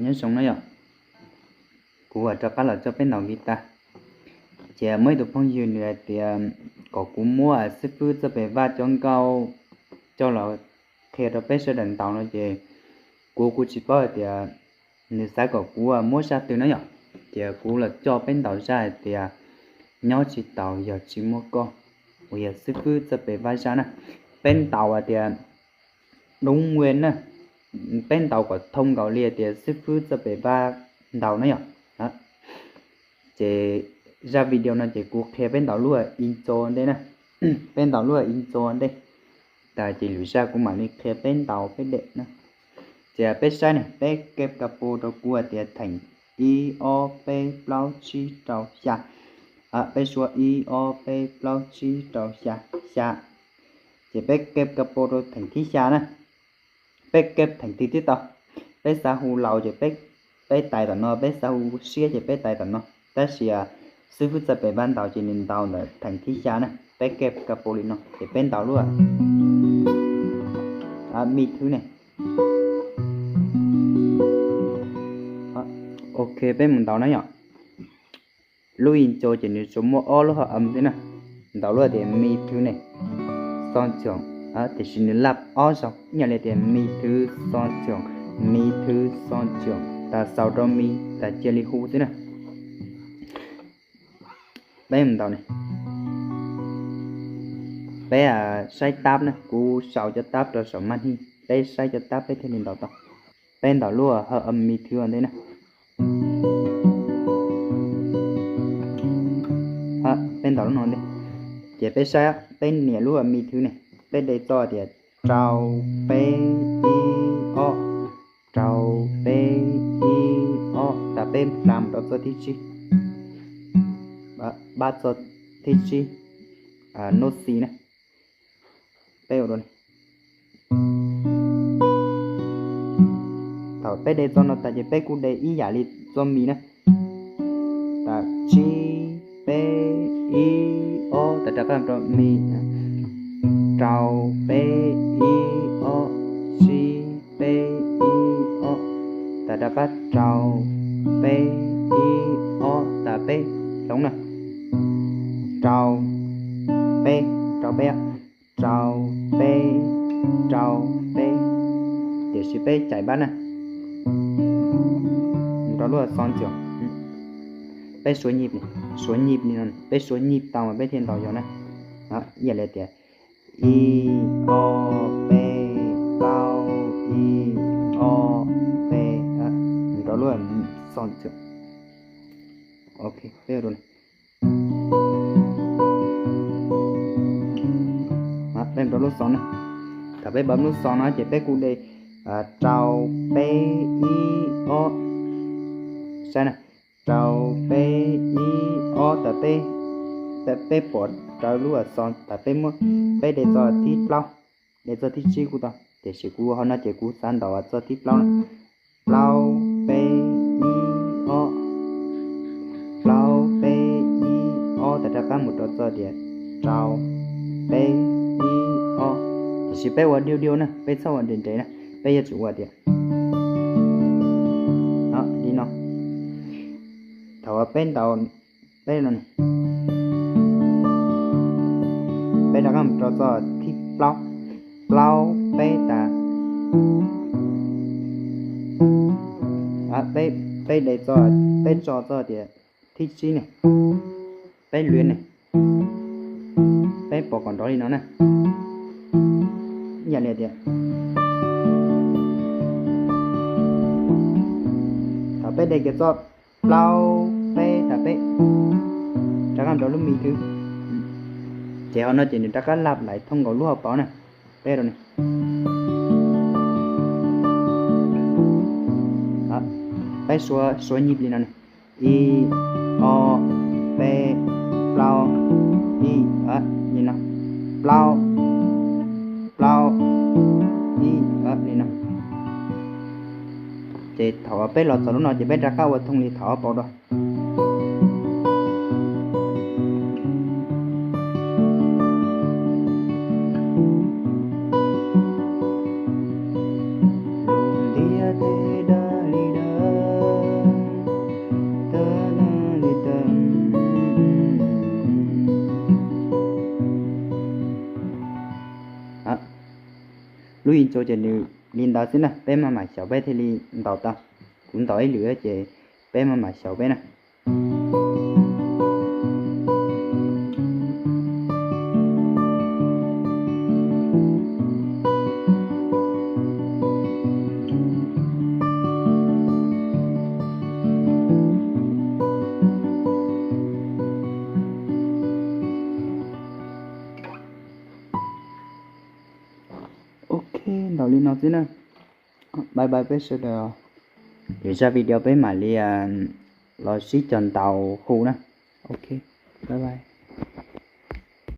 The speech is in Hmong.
Nyob zoo na yom, kuv rov qab los coj peb ntaus guitar. Ces muaj ib tug phooj ywg nws hais tias kom kuv muab xib fwb Txawj Pes Vaj cov nkauj coj los qhia rau peb sawv daws ntaus no ces kuv kuj tsis paub hais tias nws xav kom kuv muab zaj twg na yom. Ces kuv los coj peb ntaus zaj hais tias nyob tsis taus yog tsis muaj koj, uas yog xib fwb Txawj Pes Vaj zaj na. Peb ntaus hais tias đúng nguyên na, peb ntaus kom thoob nkaus li hais tias xib fwb Txawj Pes Vaj ntaus na yom. Ces zaj video no ces kuv qhia peb ntaus lub intro ntej na, peb ntaus lub intro ntej, tas ces lwm zaj kuv mam li qhia peb ntaus peb dej na. Ces peb saib ne, peb keb ka pu rau kuv hais tias theem ib ob peb plaub tsib rau xya. Peb suav ib ob peb plaub tsib rau xya, xya. Ces peb keb ka pu rau theem thib xya na. Peb keb theem twg twb tau. Peb xav hu laus ces peb tais tom no, peb xav hu siab ces peb tais tom no. Tab sis xib fwb Txawj Pes Vaj ntaus ces nws ntaus ntawm theem thib xya na. Peb keb ka pu li no ces peb ntaus lub mi thwb ne. Ok, peb mus ntaus na yom. Lub intro ces nws tsuas muaj ob lub hợp âm xwb na, ntaus lub tias mi thwb ne, xo txoom, tiam sis nws laj ob zaug ib yam li tias mi thwb xo txoom, mi thwb xo txoom, tas xaus rau mi, tas cia li hu xwb na. Peb mus ntaus ne. Peb saib tab na, kuv sau cov tab rau saum maj hnij, peb saib cov tab peb thiaj li ntaus tau. Peb ntaus lub hợp âm mi thwb ua ntej na. Peb ntaus lub no ntej. Ces peb saib, peb nias lub mi thwb ne, peb de txoj tias rau peb ib ob, rau peb ib ob, tas peb plam rau txoj thib tsib, pab txoj thib tsib, nub xi na. Peb ua dua li. Thaum peb de txoj no tas ces peb kuj de ib yam li txoj mi na. Tas tsib peb ib ob, tas rov qab rau mi, rau peb ib ob, tsib peb ib ob, tas rov qab rau peb ib ob, tas peb hloov na. Rau peb, rau peb, rau peb, rau peb. Tiam sis peb cais pab na, mus rau lub xo txoom. Peb suav nyij, suav nyij li no, peb suav nyij tau mas peb thiaj ntaus yog na. Ib yam li tias ib ob peb plaub ib ob peb, mus rau lub xo txoom. Ok, peb ua dua li. Peb mus rau lub xo na. Thaum peb pab lub xo no ces peb kuj de rau peb ib ob, saib na, rau peb ib ob, tas peb, peb pom raws lub xo tas peb muab, peb de txoj thib plaub, de txoj thib tsib kuj tau, tiam sis kuv hauv no ces kuv xav ntaus txoj thib plaub na. Plaub peb ib ob, plaub peb ib ob, tas rov qab mus rau txoj tias rau peb ib ob. Tiam sis peb ua diu diu na, peb txhob ua nres nres na, peb yuav tsum ua tias li no. Thaum peb ntaus, peb no, peb rov qab mus rau txoj thib plaub, plaub peb tas, peb, peb de txoj, peb tso txoj tias thib tsib ne, peb lwv ne, peb pom kom nrov li no na. Ib yam li tias thaum peb de kiag txoj plaub peb tas peb rov qab nrov lub mi thwb, ces hauv no ces nws rov qab laj lais thooj nkaus lub hauv paus na. Peb rau ni, peb suav, suav nyij li no ne. Ib ob peb plaub plaub, plaub, ib, li no. Ces thaum peb los txog lub no ces peb rov qab ua thooj li thaum ob paus dua. Lub intro ces nws li ntawd xwb na, peb maj mam xyaum peb thiaj li ntaus tau. Kuv ntaus ib lwm ces peb maj mam xyaum peb na. Ok, ntaus li no xwb na. Bye bye peb sawv daws. Lwm zaj video peb mam li los sib cog ntaus hu na. Ok, bye bye.